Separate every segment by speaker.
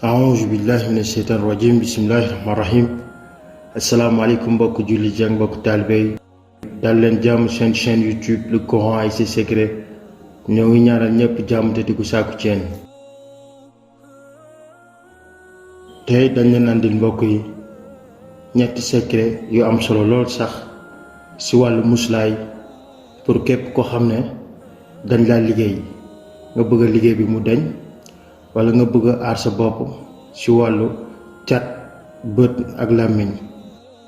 Speaker 1: A'udzu billahi minash shaitanir rajim. Bismillahirrahmanirrahim. Assalamualaikum mbokk julli jàng mbokk talibé dal leen jàmm seen chaîne YouTube le Coran et ses secrets. ñoo ngi ñaanal ñëpp jàmm te di ko sàkku ci yéen. tey dañ leen andil mbokk yi ñetti secret yu am solo lool sax ci wàllu muslaay pour képp ko xam ne dañ laa liggéey nga bëgg a liggéey bi mu deñ wala nga bëgg a aar sa bopp ci wàllu cat bët ak làmmiñ.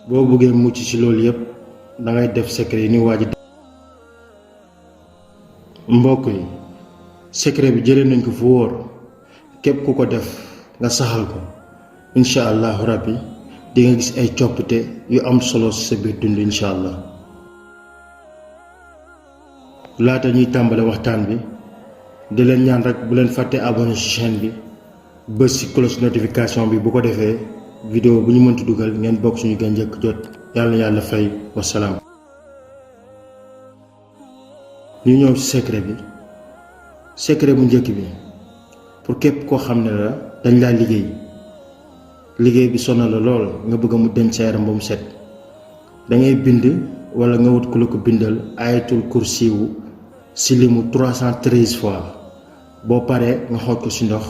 Speaker 1: boo bëggee mucc ci loolu yépp da ngay def secret yi ni waaj mbokk yi secret bi jëlee nañ ko fu wóor képp ku ko def nga saxal ko incha allahu rabbi di nga gis ay coppite yu am solo ci sa biir dund incha allah. laata ñuy tàmbale waxtaan bi di leen ñaan rek bu leen fàtte abonné ci chaîne bi bës ci cloche notification bi bu ko defee vidéo bu ñu mënti dugal ngeen bokk suñu gën njëkk jot yàlla fay wasalaam. ñu ñëw ci secret bu njëkk bi pour képp koo xam ne la dañ laa liggéey bi sonal la lool nga bëgg mu denc sa yaram ba mu set da ngay bind wala nga wut ku la ko bindal ayatul kursiwu ci limu 313 fois boo paree nga xooj ko ci ndox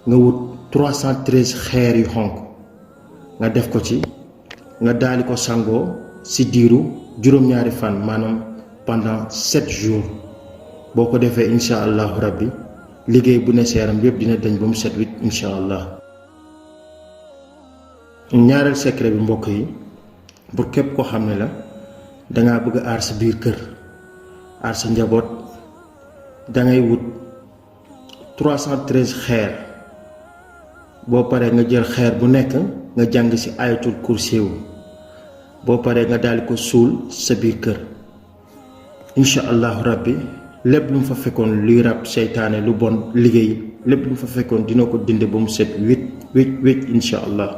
Speaker 1: nga wut 313 xeer yu xonk nga def ko ci nga daali ko sangoo ci diiru juróom-ñaari fan maanaam pendant 7 jours boo ko defee incha allahu rabbi liggéey bu ne sa yaram yépp dina dañ ba mu set wit incha allah. ñaareel secret bi mbokk yi pour képp koo xam ne la dangaa bëgg a aar sa biir kër aar sa njaboot dangay wut 313 xeer boo paree nga jël xeer bu nekk nga jàng ci ayatul kursiw boo paree nga daal ko suul sa biir kër incha allahu rabbi lépp lu mu fa fekkoon luy rab seytaane lu bon liggéey lépp lu mu fa fekkoon dina ko dindi ba mu set wécc incha allah.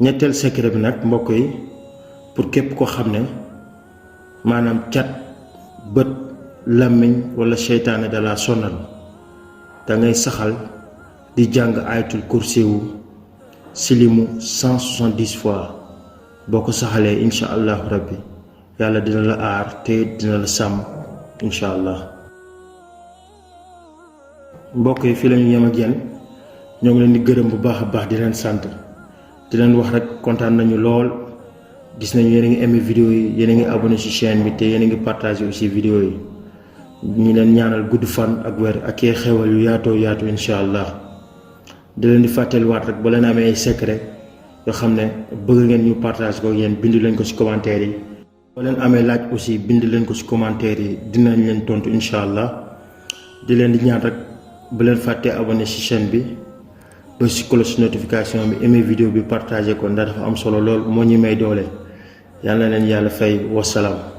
Speaker 1: ñetteel secret bi nag mbokk yi pour képp ko xam ne maanaam cat bët làmmiñ wala seytaane da la sonal da ngay saxal di jàng ayatul kursiwu ci limu 170 fois boo ko saxalee incha allahu rabbi yàlla dina la aar te dina la sàmm incha allah. mbokk yi fii lañu yem ak yéen ñoo ngi leen di gërëm bu baax a baax di leen sant di leen wax rek kontaan nañu lool gis nañu yéen a ngi aimé vidéo yi yéen a ngi abonné ci chaîne bi te yéen a ngi partagé aussi vidéo yi ñi leen ñaanal gudd fan ak wér ak ay xewal yu yaatu incha allah. di leen di fàttaliwaat rek ba leen amee ay secret yoo xam ne bëgg ngeen ñu partage ko yéen bind leen ko ci commentaire yi. ba leen amee laaj aussi bind leen ko ci commentaire yi dinañ leen tontu incha allah. di leen di ñaan rek bu leen fàttee abonné ci chaîne bi ba ci cloche notification bi aimé vidéo bi partagé ko ndax dafa am solo lool moo ñi may doole yàlla na leen yàlla fay wasalaam.